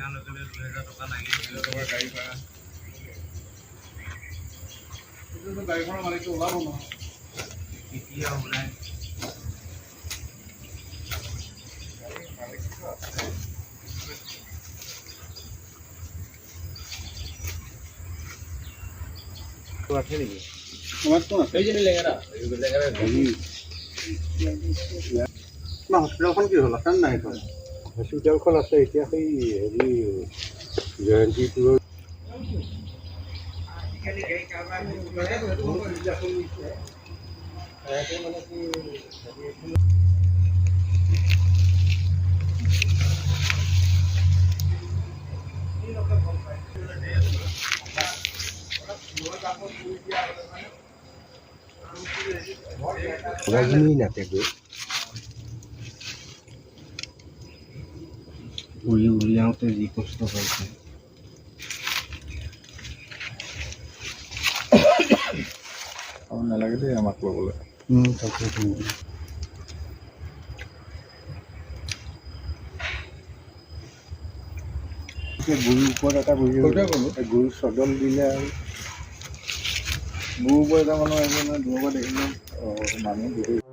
কাজিৰঙালৈকে 2000 টকা লাগিব। 2000 টকা গাড়ী ভাড়া। এইটোতো গাড়ীখনৰ মালিকটো ওলাব নহয়। কেতিয়া ওলাই? গাড়ীৰ মালিকটো আছে। আছে নেকি? তোমাৰ কোন আছে? এইজনী লেঙেৰা, লেঙেৰা। তোমাৰ হস্পিটেলখন কি হ'ল, আছে নে নাই এইখন? হস্পিটেলখন আছে এতিয়া, সেই হেৰি জয়ন্তীপুৰৰ। আজিকালি গাড়ী কাৰবাৰ। মানে কি হেৰি। লগাখিনি নাতে গৈ উৰি উলিয়াওঁতে যি কষ্ট পাইছে। আৰু নালাগে দেই আমাক ল'বলৈ। তাকেতো। গুৰিৰ ওপৰত এটা বহি সেইটোৱে ক'লো। গৰু চদল দিলে আৰু। মোৰ ওপৰত এটা মানুহ আহিব নহয়, দূৰৰ পৰা দেখিলে। অঁ, মানুহ বহুত।